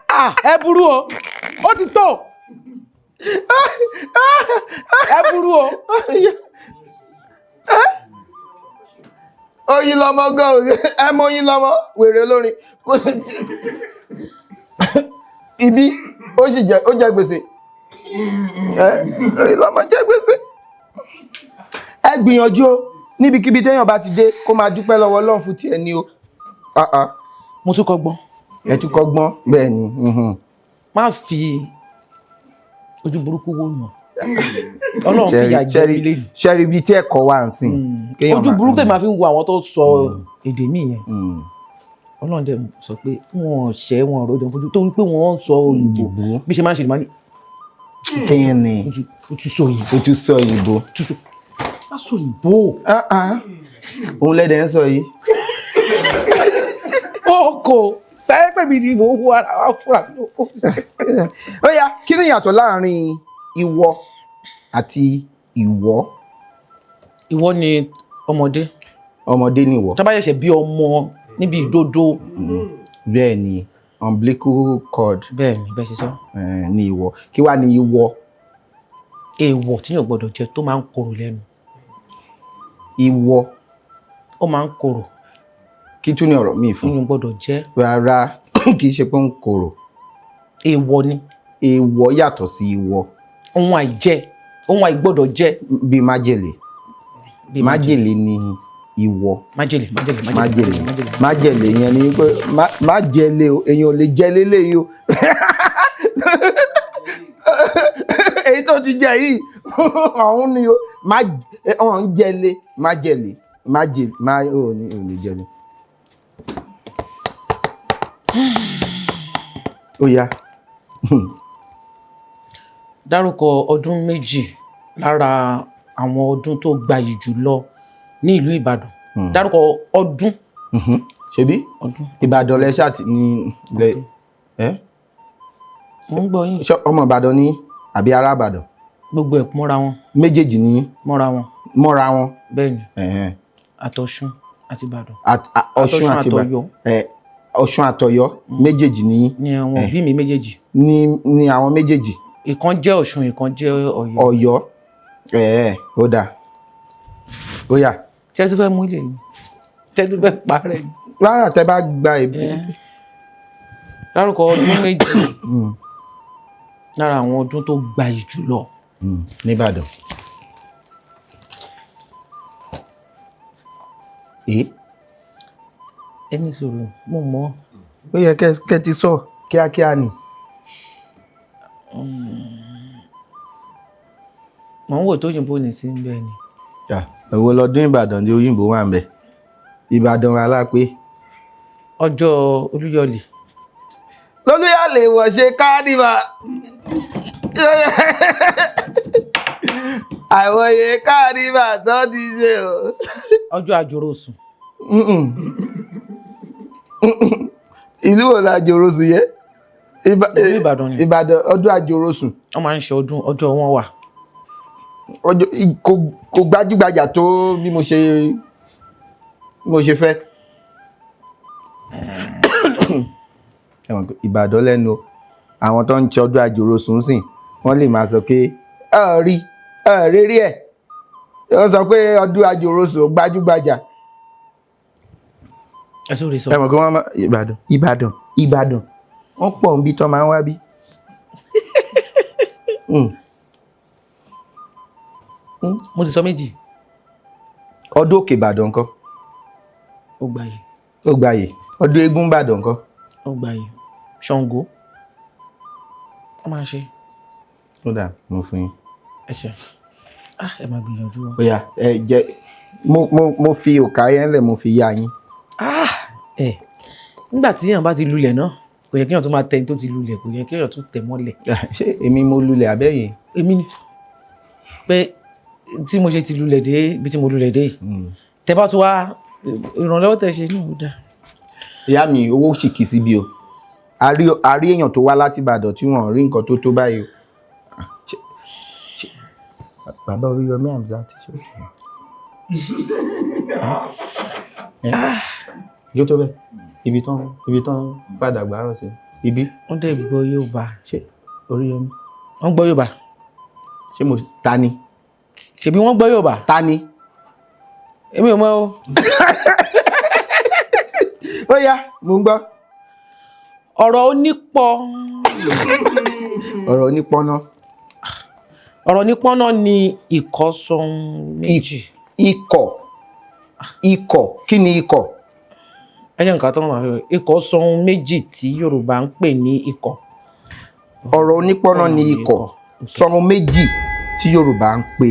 Ah, ẹ burú o, ó ti tó. Ẹ burú o. Oyin lọmọ gan, ẹ mọ oyin lọmọ wèrè olórin ibi ó sì jẹ, ó jẹ gbèsè. Ẹ oyin lọmọ jẹ gbèsè. Ẹ gbìyànjú o, níbikíbi téèyàn bá ti dé, kó máa dúpẹ́ lọ́wọ́ Ọlọ́run fún tiẹ̀ ni o. Ah, ah. Mo tún kọ́gbọ́n. Ẹ tún kọ́gbọ́n, bẹ́ẹ̀ ni. Má fi ojú burúkú wò yàn. Ọlọ́run fìyà jẹ mí lẹ́yìn. Ṣẹ́rí ibi tí ẹ̀kọ́ wà ń sìn. Ojú burúkú tèmi máa fi ń wo àwọn tó sọ èdè míì yẹn. Ọlọ́run dẹ̀ sọ pé wọ́n ṣẹ́ wọn ọ̀rọ̀ òdò fojú tó ń pé wọ́n ń sọ òyìnbó bí ṣe máa ń ṣe ìmọ̀ ní. Kí ni? O tún sọ òyìnbó. O tún sọ òyìnbó. Má sọ òyìnbó. Òun lẹ́dẹ̀ ń sọ yìí. Ó kò táyé pè mí ni mò ń wo ara wa fúnra mi. Ó yá, kí ni ìyàtọ̀ láàrin ìwọ àti ìwọ? Ìwọ ni ọmọdé. Ọmọdé ni ìwọ. Tó bá ṣẹ̀ṣẹ̀ bí ọmọ níbi ìdodo. Bẹ́ẹ̀ ni, umbilical cord. Bẹ́ẹ̀ ni, bẹ́ẹ̀ ṣe sọ. Ni ìwọ. Kí wá ni ìwọ? Èèwọ̀ tí yóò gbọ́dọ̀ jẹ tó máa ń korò lẹ́nu. Ìwọ. Ó máa ń korò. Kí tún ni ọ̀rọ̀ mi fún? Yóò gbọ́dọ̀ jẹ. Rárá, kì í ṣe pé ó ń korò. Èèwọ̀ ni. Èèwọ̀ yàtọ̀ sí ìwọ. Ohun àìjẹ, ohun àìgbọ́dọ̀ jẹ. Bíi májèlé. Májèlé ni ìwọ. Májèlé, májèlé. Májèlé, májèlé yẹn ni pé májèlé o, èèyàn ò lè jẹ léléyìí o. Èyí tó ti jẹ yìí ọ̀hún ni o, ọ̀hún jẹlé, májèlé, májèlé, má ò ní ò lè jẹlé. Ó yá. Dárúkọ ọdún méjì lára àwọn ọdún tó gbayì jù lọ ní ìlú Ìbàdàn. Dárúkọ ọdún. Ṣebí Ọdún. Ìbàdàn lẹ ṣáà ti ní lẹ ẹ. Mo ń gbọ́ yín. Ṣé ọmọ Ìbàdàn ni àbí ará Ìbàdàn? Gbogbo ẹ̀ mọ́ra wọn. Méjèèjì ni. Mọ́ra wọn. Mọ́ra wọn. Bẹ́ẹ̀ ni. Àtọ̀ṣun àti Ìbàdàn. Ọ̀ṣun àti Àtọ̀yọ́. Ọ̀ṣun àtọ̀yọ́ méjèèjì ni. Ni àwọn òbí mi méjèèjì. Ni àwọn méjèèjì. Ìkan jẹ́ Ọ̀ṣun, ìkan jẹ́ Ọ̀yọ́. Ọ̀yọ́, ó dáa, ó yá. Ṣé tó fẹ́ mú ilé ni? Ṣé tó fẹ́ parẹ́ ni? Rárá, tẹ bá gba ìbí. Dárúkọ ọdún méjì lára àwọn ọdún tó gbayì jùlọ nìbàdàn. Ẹni sọ̀rọ̀, mo mọ̀. Ó yẹ kẹ́ ti sọ kíákíá ni. Mò ń wò tó òyìnbó ní sí bẹ́ẹ̀ ni. Èwo lọdún Ìbàdàn ní òyìnbó wà ń bẹ? Ìbàdàn alápé. Ọjọ́ Olúyọ̀lé. Lolúyọ̀lé wọ̀ ṣe kánífà. Àìwọ̀ye kánífà tó ti ṣe o. Ọjọ́ Àjòròsùn. Ìlú wo la Àjòròsùn yẹ? Ìlú Ìbàdàn ni. Ìbàdàn, ọdún Àjòròsùn. Wọ́n máa ń ṣe ọdún, ọjọ́ wọn wà. Ọjọ́ kò gbajúgbajà tó bí mo ṣe fẹ́. Ìbàdàn lẹ́nu àwọn tó ń ṣe ọdún Àjòròsùn sìn, wọ́n lè máa sọ pé ẹ rí ẹ rírí ẹ̀, wọ́n sọ pé ọdún Àjòròsùn gbajúgbajà. Ẹ tó rí sọ. Ẹ mọ̀ pé wọ́n máa Ìbàdàn, Ìbàdàn, Ìbàdàn, wọ́n pọ̀ níbi tó máa ń wá bí. Mo ti sọ méjì. Ọdún Òkè Ìbàdàn ńkọ́? Ó gbayì. Ó gbayì. Ọdún eégún Ìbàdàn ńkọ́? Ó gbayì. Ṣàngó. Wọ́n máa ń ṣe. Ó dà, mo fún yín. Ẹ ṣe. Ẹ máa gbìyànjú o. Ó yá, ẹ jẹ́ mo fi òkà yẹn lẹ̀, mo fi yá yín. Ẹ nígbà tí èèyàn bá ti lulẹ̀ náà, kò yẹ kí èèyàn tún máa tẹ ẹni tó ti lulẹ̀, kò yẹ kí èèyàn tún tẹ̀ mọ́lẹ̀. Ṣé èmi mo lulẹ̀ àbẹ́yìn? Èmi ni. Pé tí mo ṣe ti lulẹ̀ dé ibi tí mo lulẹ̀ dé yìí, tẹ bá tún wá ìrànlọ́wọ́ tẹ ṣe náà ó dáa. Ìyá mi, owó sì kì í síbi o. A rí èèyàn tó wá láti Ìbàdàn tí wọ́n rí nǹkan tó tó báyìí o. Bàbá Oríyọmí Hamzat ti ṣe. Yóò tó bẹ́ẹ̀. Ibi tán padà gbárọ̀ sí. Ibi. Wọ́n dẹ̀ gbọ́ Yorùbá. Ṣé Oríyọmí? Wọ́n gbọ́ Yorùbá. Ṣé mo ta ni? Ṣèbí wọ́n gbọ́ Yorùbá. Ta ni? Èmi ò mọ̀ o. Ó yá, mo ń gbọ́. Ọ̀rọ̀ onípọ̀. Ọ̀rọ̀ onípọ́nná. Ọ̀rọ̀ onípọ́nná ni ìkọ́sọ̀hún méjì. Ikọ̀. Ikọ̀. Kí ni ikọ̀? Ẹ jẹ́ nǹkan tó ń wà lórí. Ìkọ́sọ̀hún méjì tí Yorùbá ń pè ní ikọ̀. Ọ̀rọ̀ onípọ́nná ni ikọ̀. Sọ̀rọ̀ méjì tí Yorùbá ń pè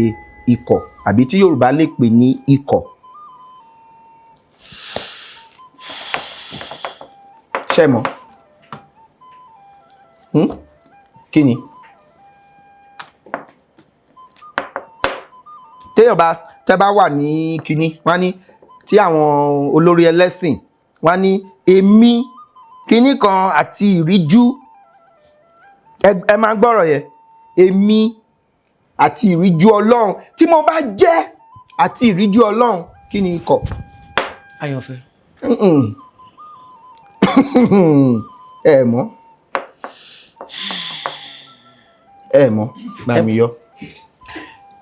ikọ̀ àbí tí Yorùbá lè pè ní ikọ̀. Ṣé mọ̀? Kí ni? Téèyàn bá tẹ́ bá wà ní kinní, wọ́n á ní tí àwọn olórí ẹlẹ́sìn, wọ́n á ní èmi kinní kan àti ìríjú. Ẹ máa gbọ́rọ̀ yẹn. Èmi àti ìríjú Ọlọ́run tí mo bá jẹ́ àti ìríjú Ọlọ́run, kí ni ikọ̀? Àyànfẹ́. Ẹ mọ̀. Ẹ mọ̀, bá mi yọ.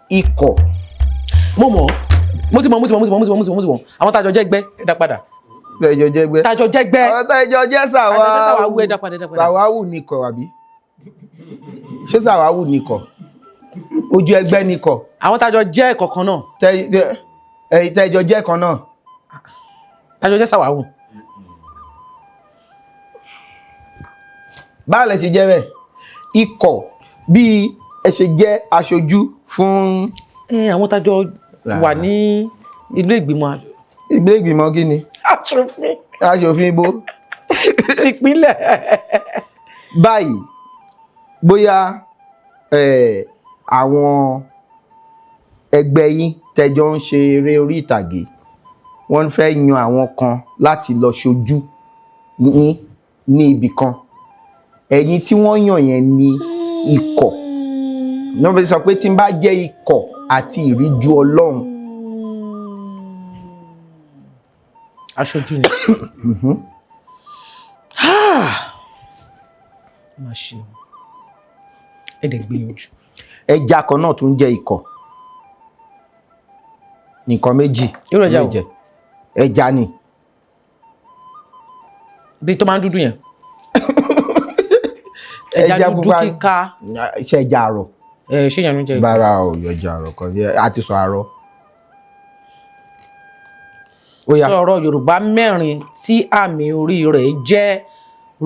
Ikọ̀. Mo mọ̀. Mo ti mọ̀, mo ti mọ̀, mo ti mọ̀, mo ti mọ̀, mo ti mọ̀, mo ti mọ̀. Àwọn tájọ jẹ́gbẹ́, ẹ dá padà. Tájọ jẹ́gbẹ́. Tájọ jẹ́gbẹ́. Àwọn tájọ jẹ́ Tájọ jẹ́ sàwáwú, ẹ dá padà, ẹ dá padà. Sàwáwù ni ikọ̀ àbí? Ṣé Sàwáwù nìkọ̀? Ojú ẹgbẹ́ nìkọ̀. Àwọn tájọ jẹ́ kọ̀ọ̀kan náà. Tẹ́jọ jẹ́ kan náà. Tájọ jẹ́ Sàwáwù. Báwo lẹ ṣe jẹ́ bẹ́ẹ̀? Ikọ̀ bí ẹ ṣe jẹ́ aṣojú fún. Àwọn tájọ wà ní ilé ìgbìmọ̀. Ilé ìgbìmọ̀ kí ni? Aṣòfin. Aṣòfin ibo? Tìpínlẹ̀. Báyìí bóyá àwọn ẹgbẹ́ yín tẹ́jọ ń ṣe eré orí ìtàgé, wọ́n fẹ́ yan àwọn kan láti lọ ṣojú yín ní ibì kan, ẹ̀yin tí wọ́n yàn yẹn ní ikọ̀. Ní wọ́n fi sọ pé tí n bá jẹ́ ikọ̀ àti ìríjú Ọlọ́run. Aṣojú ni. Má ṣe o, ẹ dẹ̀ gbìyànjú. Ẹja kan náà tún jẹ́ ikọ̀, nǹkan méjì. Irú ẹja wo? Ẹja ni. Bí tó máa ń dúdú yẹn. Ẹja dúdú kíka. Ṣe ẹja àrọ̀? Ṣé ìyẹn ló ń jẹ? Bára ò yọ ẹja àrọ̀ kan àti sọ àrọ̀. Sọ̀rọ̀ Yorùbá mẹ́rin tí àmì orí rẹ̀ jẹ́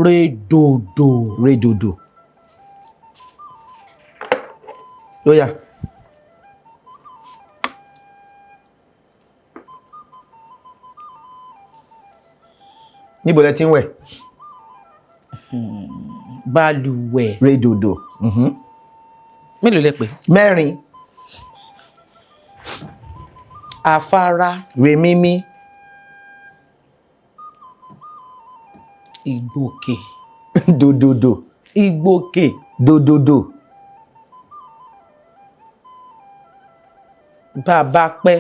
rédòdò. Rédòdò. Ó yá. Níbo lẹ ti ń wẹ̀? Balùwẹ̀. Rédòdò. Mélòó lẹ pè? Mẹ́rin. Afárá. Rèmímí. Ìgbòkè. Dòdòdò. Ìgbòkè. Dòdòdò. Bàbá pẹ́.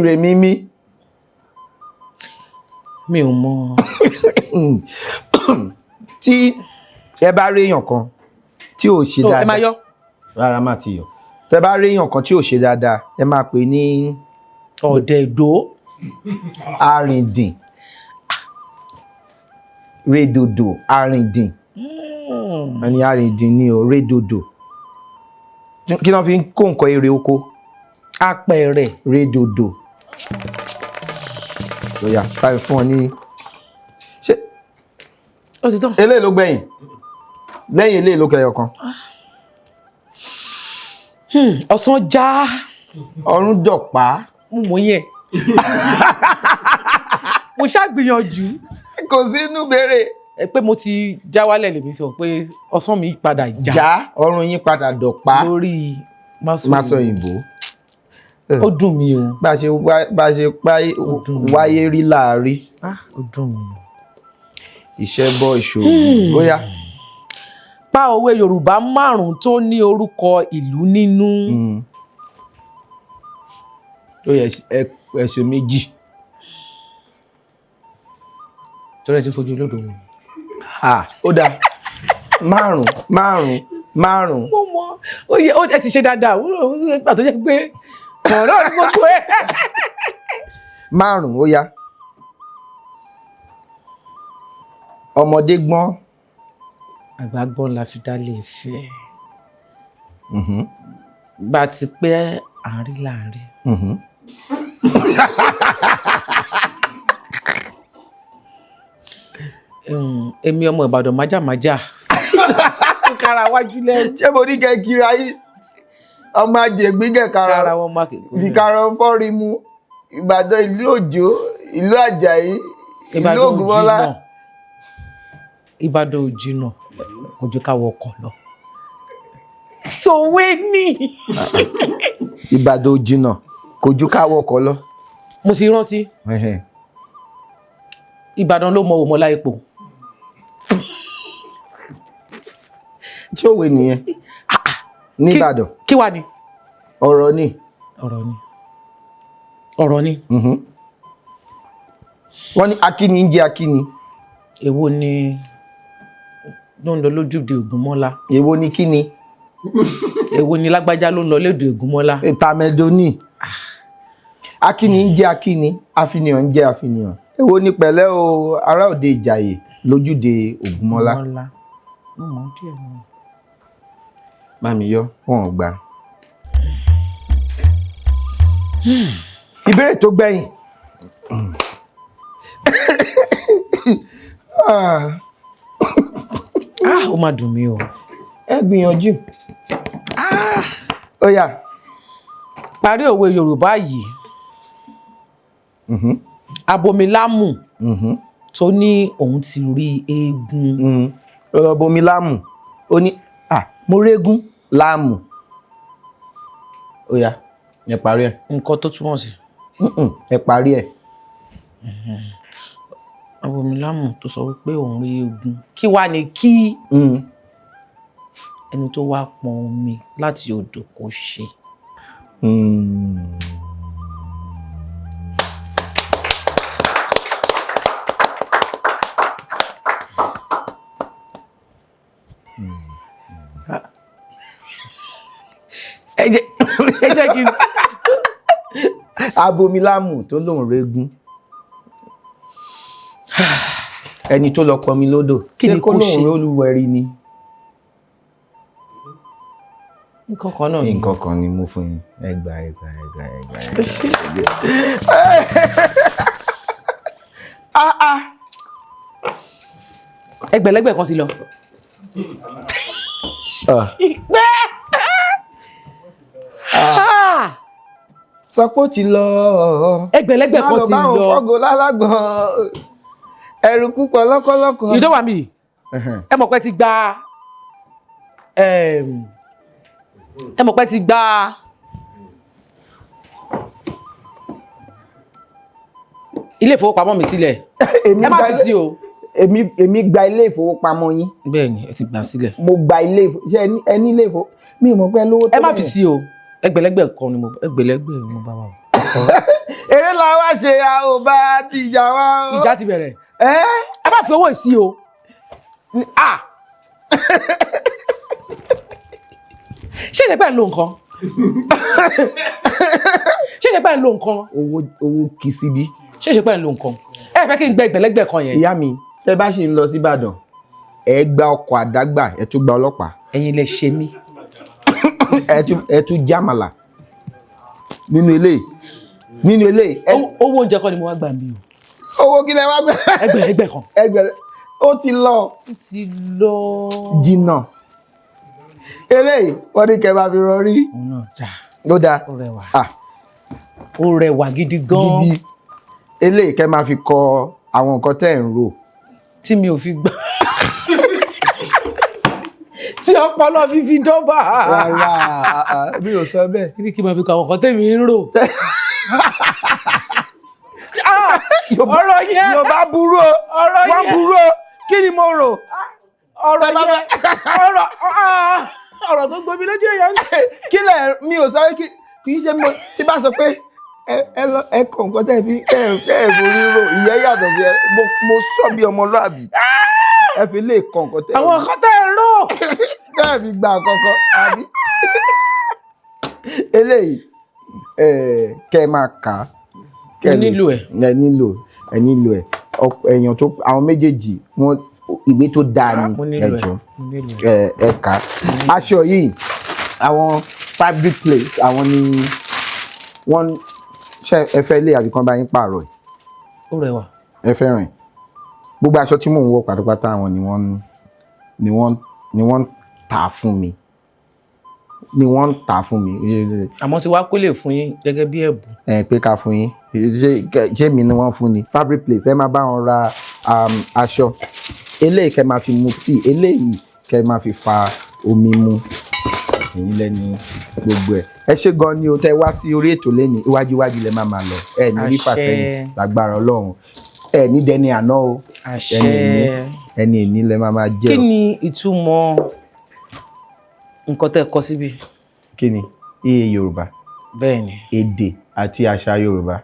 Rèmímí. Mi ò mọ̀. Tí ẹ bá rí èèyàn kan tí ò ṣe dáadáa. Ẹ máa yọ. Rárá, má ti yọ. Tẹ bá rí èèyàn kan tí ò ṣe dáadáa, ẹ máa pè ní. Ọ̀dẹ̀dó. Arìndìn. Rédòdò, arìndìn. Ẹni arìndìn ni o, rédòdò. Kí ló fi ń kó nǹkan èrè oko? Apẹ̀rẹ̀. Rédòdò. Lọ́yà báyìí fún ọ ní. Ṣé ó ti tán? Eléyìí ló gbẹ̀yìn. Lẹ́yìn eléyìí ló kẹyọ kan. Ọ̀sán já. Ọ̀run dọ̀pá. Mo mọ̀ yẹn. Mo ṣàgbìyànjú. Kò sí inú béèrè. Ẹ pé mo ti já wálẹ̀, lèmi sọ pé ọ̀sán mi padà já. Já, ọrùn yín padà dọ̀pá. Lórí Másọ̀yìnbó. Ó dùn mí o. Bá a ṣe wáyé rí láàrí. Ó dùn mí o. Iṣẹ́ bọ́ ìṣòro bóyá. Pa òwe Yorùbá márùn-ún tó ní orúkọ ìlú nínú. Ó yẹ ẹ̀sùn méjì. Torí ẹ ti fojú olódò wọn. Ó dáa, márùn márùn márùn. Mo mọ ó yẹ ó ẹ ti ṣe dáadáa, ó gbà tó jẹ́ pé ọ̀rọ̀ ní gbogbo ẹ̀. Márùn, ó yá. Ọmọdé gbọ́n. Àgbà gbọ́n la fi dálé Ifẹ̀. Bá ti pẹ́ àárín láàrin. Èmi ọmọ Ìbàdàn májàmájà. Kára wájú lẹ́rú. Ṣé mo ní kẹ́ kiri ayé? Ọmọ ajẹ̀gbín kẹ̀kara. Kára wọn má kékeré. Fìkàrọ̀ fọ́rí mu. Ìbàdàn ìlú Òjó, ìlú Àjàyí, ìlú Ògúnmọ́lá. Ìbàdàn ò jìnnà, kò jù ká wọkọ̀ lọ. Òwe ni. Ìbàdàn ò jìnnà, kò jù ká wọkọ̀ lọ. Mo ti rántí. Ìbàdàn ló mọ Òmọlá ipò. Ṣé òwe nìyẹn? Níbàdàn. Kí wá ni? Ọ̀rọ̀ ni. Ọ̀rọ̀ ni. Ọ̀rọ̀ ni. Wọ́n ní akíni ń jẹ́ akíni. Èwo ni ló ń lọ lójúde Ògúnmọ́lá? Èwo ni kíni? Èwo ni lágbájá ló ń lọ lédè Ògúnmọ́lá? Tàmẹ̀dónì. Akíni ń jẹ́ akíni, àfihàn ń jẹ́ àfihàn. Èwo ni pẹ̀lẹ́ o, ará òde Ìjàyè lójúde Ògúnmọ́lá. Ògúnmọ́lá. Mo mọ̀ díẹ̀ mọ́. Bá mi yọ, wọn ò gbà. Ìbéèrè tó gbẹ̀yìn. Ah, Ah, ó máa dùn mí o. Ẹ gbìyànjú. Ó yá. Parí òwe Yorùbá yìí. Abomilámù tó ní òun ti rí eégún. Ó lọ bomi láàmù, ó ní, "Ah, mo régún láàmù." Ó yá, ẹ parí ẹ. Nǹkan tó túmọ̀ sí. Ẹ parí ẹ. Abomilámù tó sọ wípé òun rí eégún, kí wá ní kí ẹni tó wá pọn omi láti odò kó ṣe? Ẹ jẹ́ kí n. Abomiláàmù tó lóun régún, ẹni tó lọ pọnmi lódò, Kí ni ṣé kó kó lóun ṣe? rólúwẹrí ni? Nǹkan kan náà ni. Nǹkan kan ni mo fún yín. Ẹ gbà, ẹ gbà, ẹ gbà, ẹ gbà, ẹ gbà. Ah, ah. Ẹgbẹ̀lẹ́gbẹ̀ kan ti lọ. Ah. Ìpẹ́. Ah! Sọ pé ó ti lọ. Ẹgbẹ̀lẹ́gbẹ̀ Má kan lọ ti bá òun lọ. fọ́gò lálágbọ̀n ẹrù púpọ̀ lọ́kọ́lọ́kọ́. Ìjọba mi, ẹ mọ̀ pé ti gba ẹ mọ̀ pé ti gba ilé ìfowópamọ́ mi sílẹ̀. Èmi Ẹ má gba fi sí o. Èmi gba ilé ìfowópamọ́ yín? Bẹ́ẹ̀ ni, ẹ ti gbà sílẹ̀. Mo gba ilé ìfowó, ṣé ẹ ní ilé ìfowó? Mi ò mọ̀ pé ẹ lówó tó Ẹ má fi bẹ́ẹ̀. sí o. Ẹgbẹ̀lẹ́gbẹ̀ kan ni mo, ẹgbẹ̀lẹ́gbẹ̀ ni mo bá wà o. Eré la wá ṣe, a ò bá ti jà wá o. Ìjà ti bẹ̀rẹ̀. Ẹ Ẹ má fi owó yìí sí o. Ah! Ṣé ìṣe pẹ́ ń lo nǹkan? Ṣé ìṣe pẹ́ ń lo nǹkan? Owó, owó kì í síbí. Ṣé ìṣe pẹ́ ń lo nǹkan? Ẹ fẹ́ kí n gbẹ ẹgbẹ̀lẹ́gbẹ̀ kan yẹn. Ìyá mi, tẹ bá ṣì ń lọ síbàdàn, ẹ gba ọkọ̀ àdágbà, ẹ tún gba ọlọ́pàá. Ẹ̀yin lẹ ṣe mí. Ẹ tún jámàlà nínú ilé, nínú ilé. Owó oúnjẹ kọ́ ni mo wá gbà mí o. Owó kí lẹ wá gbà? Ẹgbẹ̀lẹ́gbẹ̀ kan. Ẹgbẹ̀rún ó ti lọ. Ó ti lọ. Jìnnà. Eléyìí, wọ́n ní kẹ́ bá fi rọrí. Òun náà dà. Ló dáa. Ó rẹwà. Ah. Ó rẹwà gidi gan. Gidi. Eléyìí, kẹ́ máa fi kọ àwọn nǹkan tẹ́ ẹ̀ ń rò. Tí mi ò fi gbà. Tí ọpọlọ mi fi dọ́bà. Rárá, ah, ah, mi ò sọ bẹ́ẹ̀. Kí ni kí n máa fi kọ àwọn nǹkan tèmi ń rò? Ah! Ọ̀rọ̀ yẹn. Yorùbá burú o. Ọ̀rọ̀ Wọ́n yẹn. burú o. Kí ni mo rò? Ọ̀rọ̀ yẹn. Ọ̀rọ̀, ah, ọ̀rọ̀ tó gbomi lójú èèyàn. Kí lẹ̀ mi ò sáré kí kì í ṣe mo tí bá sọ pé ẹ lọ ẹ kọ nǹkan tẹ́ ẹ fi tẹ́ ẹ forí rò, ìyẹn yàtọ̀ sí ẹ mo sọ bí ọmọlúàbí, ẹ fi lè kọ nǹkan tẹ́ ẹ Àwọn nǹkan tẹ́ ẹ rò. tẹ́ ẹ fi gbà kankan àbí eléyìí, ẹ kẹ́ ẹ máa kà á. Kẹ́ ẹ Mo nílò ẹ̀. Ẹ nílò, ẹ nílò ẹ. Èèyàn tó àwọn méjèèjì wọn, ìwé tó dáa ni. Mo nílò Ẹ ẹ̀. jọ̀ọ́, Mo nílò ẹ̀. ẹ kà á. Aṣọ yìí, àwọn fabric place, àwọn ni wọ́n ṣe. Ẹ fẹ́ ilé àbí kan bá yín pààrọ̀ ẹ̀? Ó rẹwà. Ẹ fẹ́ràn ẹ̀. Gbogbo aṣọ tí mò ń wọ̀ pátápátá, àwọn ni wọ́n ń tà fún mi, ni wọ́n ń tà fún mi. Àmọ́ tí wàá kó lè fún yín gẹ́gẹ́ bí ẹ̀bùn. Ẹ pé ká fún yín. Ṣé mi ni wọ́n fún ni? Fabric place, ẹ máa bá wọn ra aṣọ. Eléyìí, kẹ́ máa fi mu tíì. Eléyìí, kẹ́ máa fi fa omi mu. Èyí lẹ́ni gbogbo ẹ̀. Ẹ ṣé gan ni o tẹ́ wá sí orí ètò lẹ́ni. Iwájú iwájú lẹ máa máa lọ, ẹ ní rí Àṣẹ. fàsẹ́yìn lágbára Ọlọ́run. Ẹ ní dẹni àná o. Àṣẹ. Ẹni ìní, ẹni ìní lẹ máa máa jẹ́ Kí o. ni ìtumọ̀ nǹkan tẹ́ ẹ kọ síbi? Kí ni iye Yorùbá? Bẹ́ẹ̀ ni. Èdè àti àṣà Yorùbá.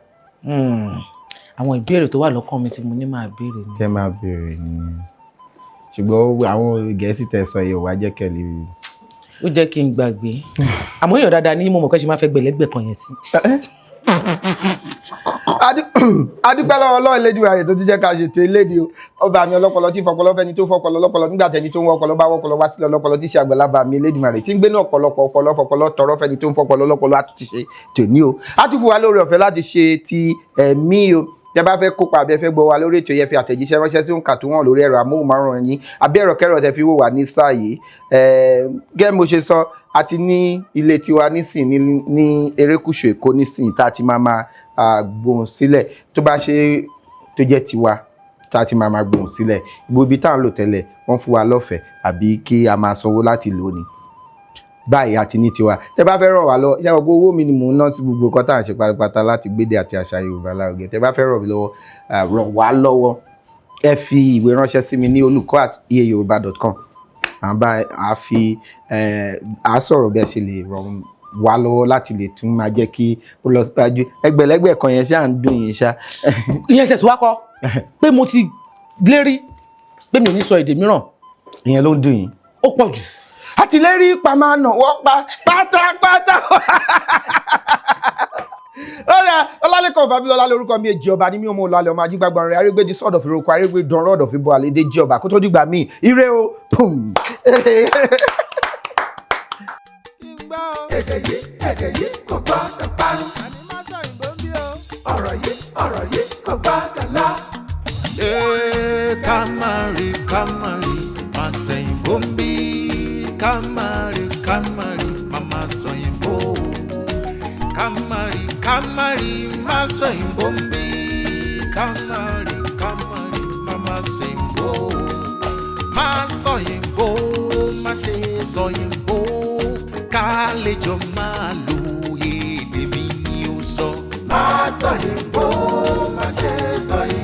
Àwọn ìbéèrè tó wà lọ́kàn mi tí mo ní máa béèrè ni. Kẹ́ máa béèrè nìyẹn, ṣùgbọ́n àwọn Gẹ̀ẹ́sì tẹ́ sọ yìí ò wá jẹ́ kẹ́ lè. Ó jẹ́ kí n gbàgbé. Àmọ́ èèyàn dáadáa ní, mo mọ̀ kẹ́ ṣe máa fẹ́ gbẹ̀lẹ́gbẹ̀ kan yẹn sí. Adúpẹ́ lọ́wọ́ Ọlọ́run Elédùmarè tó ti jẹ́ ká ṣètò eléyìí o. Ọba mi ọlọ́pọlọ tí fọpọlọ fẹ́ni tó fọpọlọ lọ́pọlọ nígbà tẹni tó ń wọpọlọ bá wọpọlọ wá sílẹ̀ ọlọ́pọlọ tí ṣe àgbàlagbà mi Elédùmarè tí ń gbénú ọ̀pọ̀lọpọ̀ ọpọlọ fọpọlọ tọrọ fẹ́ni tó ń fọpọlọ lọ́pọlọ àtúntì ṣe tòní o. A tún fún wa lórí ọ̀fẹ́ láti ṣe ti ẹ̀mí o. Tẹ́ bá fẹ́ kópa àbí ẹ fẹ́ gbọ́ wa lórí ètò yẹn, fi àtẹ̀jíṣẹ́ ránṣẹ́ sí òǹkà tó wọ̀n lórí ẹ̀rọ amóhùnmáwòrán yín àbí ẹ̀rọ kẹ́rọ tẹ́ fi wò wá ní sáà yìí. Gẹ́gẹ́ mo ṣe sọ, a ti ní ilé tiwa nísìn ní erékùṣù Èkó nísìn tá a ti máa gbóhùn sílẹ̀, tó bá ṣe tó jẹ́ tiwa tá a ti máa gbóhùn sílẹ̀. Gbogbo ibi tá à ń lò tẹ́lẹ̀, wọ́n fún wa lọ́fẹ̀ẹ́ àbí kí a máa sanwó láti lò ní. Báyìí a ti ní tiwa. Tẹ́ bá fẹ́ ràn wá lọ, ṣé gbogbo owó mi ni mò ń ná sí gbogbo nǹkan tá à ń ṣe pátápátá láti gbédè àti àṣà Yorùbá lárugẹ. Tẹ́ bá fẹ́ ràn mí lọ́wọ́, ràn wá lọ́wọ́, ẹ fi ìwé ránṣẹ́ sí mi ní olùkọ́@eayoruba.com. À ń bá a fi à sọ̀rọ̀ bí ẹ ṣe lè ràn wá lọ́wọ́ láti lè tún máa jẹ́ kí ó lọ síwájú. Ẹgbẹ̀lẹ́gbẹ̀ kan yẹn ṣáà ń dùn yín ṣá. Ìyẹn ṣẹ̀ tí wá kọ́ pé mo ti lérí pé mi ò ní sọ èdè mìíràn. Ìyẹn ló ń dùn yín. Ó pọ̀ jù. Àtìlérí pàmánà wọ́n pa pátápátá. Ọ̀rẹ́ Ọlálẹ́kan Fábílọ́lá lórúkọ mi. Èjì ọba ní mi ò mọ ọlọ́lẹ̀ ọmọ ajígbàgbà rẹ̀ arégbèjì sọ̀dọ̀ fi roko arégbè dánrọ́ ọ̀dọ̀ fi bọ́ àlédè jí ọba kó tó dìgbà míì, ire o. Pum. Èdè yìí, èdè yìí kò gbọ́dọ̀ parun. Ọ̀rọ̀ yìí, ọ̀rọ̀ yìí kò gbọ́dọ̀ lọ. Ee, ká má rí, ká má rí, má sẹ̀yìnbó ń bí. Ká má rí, ká má rí, má má sọ̀yìnbó. Ká má rí, ká má rí, má sọ̀yìnbó ń bí. Ká má rí, ká má rí, má má sẹ̀yìnbó. Má sọ̀yìnbó, má ṣe sọ̀yìnbó. Ká lè jọ máa lo èdè mi ni ó sọ. Má sọ̀yìnbó, má ṣe sọ̀yìnbó.